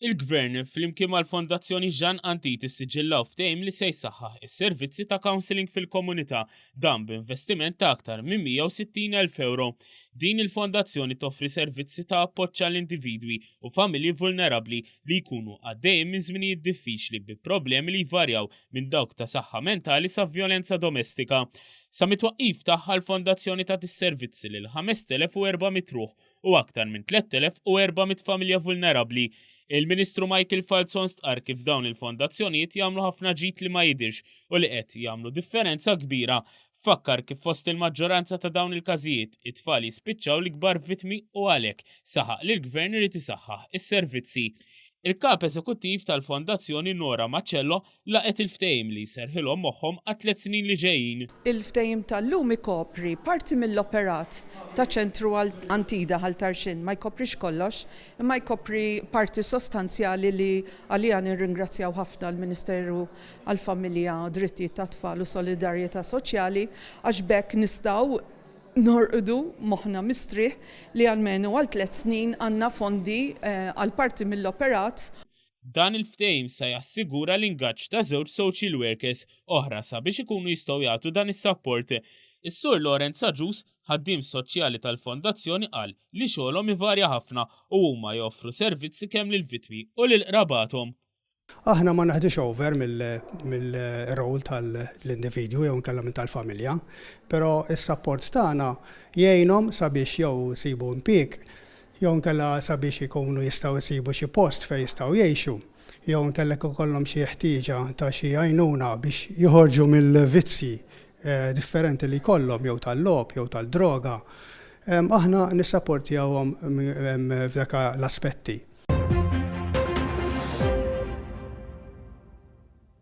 Il-Gvern, flimkien mal-Fondazzjoni Jean Antit issiġillaw ftehim li se jsaħħaħ is-servizzi ta' counselling fil-komunità, dan b'investiment ta' aktar minn 160,000 ewro. Din il-fondazzjoni toffri servizzi ta' appoġġ għal individwi u familji vulnerabbli li jkunu għaddejjin minn żminijiet diffiċli bi problemi li jvarjaw minn dawk ta' saħħa mentali sa vjolenza domestika. Sa mit-twaqqif tagħha l-fondazzjoni tat is-servizzi lil 5,400 ruħ u aktar minn 3,400 familja vulnerabbli. Il-Ministru Michael Falzon stqarr kif dawn il-fondazzjonijiet jagħmlu ħafna ġid li ma jidhirx u li qed jagħmlu differenza kbira. Fakkar kif fost il-maġġoranza ta' dawn il-każijiet, it-tfal jispiċċaw l-ikbar vittmi u għalhekk saħaq li l-Gvern irid isaħħaħ is-servizzi. Il-Kap Eżekuttiv tal-Fondazzjoni Nora Macello laqgħet il-ftehim li jserrħilhom moħħhom għat-tlett snin li ġejjin. Il-ftehim tal-lum ikopri parti mill-operat ta' ċentru Antida Ħal Tarxien, ma jkoprix kollox, imma jkopri parti sostanzjali li għaliha nirringrazzjaw ħafna l-Ministeru għall-Familja, Drittijiet tat-Tfal u Solidarjetà Soċjali għax b'hekk nistgħu norqdu moħħna mistrieħ li almenu għal tlett snin għandna fondi għal parti mill-operat. Dan il-ftehim sa jassigura l-ingaġġ ta' żewġ social workers oħra sabiex ikunu jistgħu jagħtu dan is-sapport. Is-Sur Lawrence Agius, ħaddiem soċjali tal-Fondazzjoni qal li xogħolhom ivarja ħafna u huma joffru servizzi kemm lill-vittmi u lil qrabathom. Aħna ma neħdux over mill-role tal-individwu jew inkella minn tal-familja, però s-sapport tagħna jgħinhom sabiex jew isibu impieg jew inkella sabiex ikunu jistgħu jsibu xi post fejn jistgħu jgħixu, jew inkella jekk ikollhom xi ħtieġa ta' xi għajnuna biex joħorġu mill-vizzji differenti li jkollhom jew tal-logħob jew tal-droga, aħna nissapportjawhom f'dak l-aspetti.